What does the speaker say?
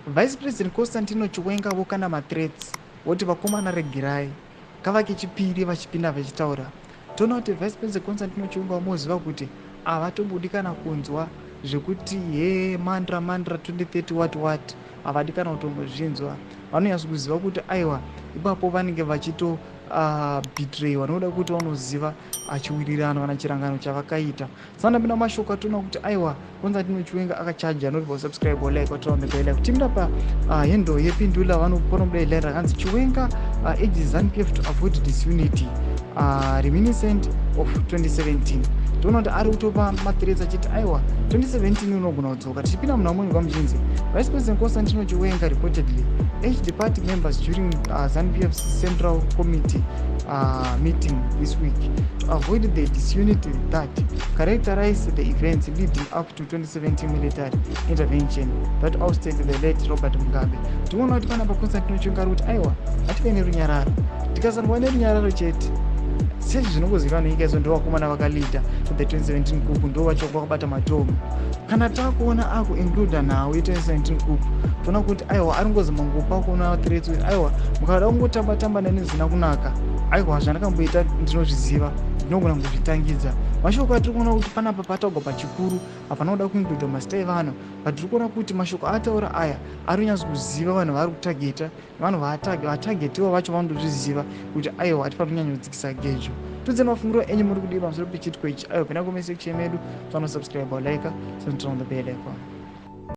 Vice President Constantino Chiwenga vokanda mathreats, voti vakomana regerai. Kava kechipiri vachipinda vachitaura. Toona kuti Vice President Constantino Chiwenga vamoziva kuti havatobudi kana kunzwa zvekuti he mandra mandra 2030 what what, havadi kana kutombozvinzwa. Vanonyatso kuziva kuti aiwa, ipapo vanenge vachito betray vanoda kuti vanoziva achiwirirano kana chirangano chavakaita. Saka ndapinda mashoko atoona kuti aiwa, Constantino Chiwenga akachaja. Not subscribe or like, watora on the bell. Kutimira pa handle yepindula vanobuda line rakanzi "Chiwenga urges ZANU-PF to avoid disunity reminiscent of 2017". Toona kuti ari kutopa mathreats achiti aiwa, 2017 unogona kudzoka. Tichipinda munhu amweni kwamuchinzi Vice President Constantino Chiwenga reportedly urged party members during ZANU-PF's central committee meeting this week to avoid the disunity that characterized the events leading up to 2017 military intervention that ousted the late Robert Mugabe. Tinoona kuti panapa Constantino Chiwenga ari kuti aiwa, ngative nerunyararo. Tikasangova nerunyararo chete, sezvi zvinongozivikanwa nenyika izvo, ndo vakomana vakaleada to the 2017 coup, ndo vacho vakabata matomu. Kana takuona akuincluda nhau ye2017 coup, toona kuti aiwa, ari ngozi mangopa kuona threats kuti aiwa, mukada kungotamba tamba neni zvisina kunaka, aiwa, zvandakamboita ndinozviziva, ndinogona kuzvitangidza. Mashoko atiri kuona kuti panapa pataurwa pachikuru hapana kuda kuincluda mazita evanhu, but tiri kuona kuti mashoko ataura aya ari kunyatso kuziva vanhu vaari kutargeta. Vanhu vatargetiwa vacho vanotozviziva kuti aiwa, hatifaniri kunyanyodzikisa gejo. Tudze mafungiro enyu, muri kudii pamusoro pechiitiko ichi? Aiwa, pinda comment section medu, vanosubscribe, like, turn on the bell icon.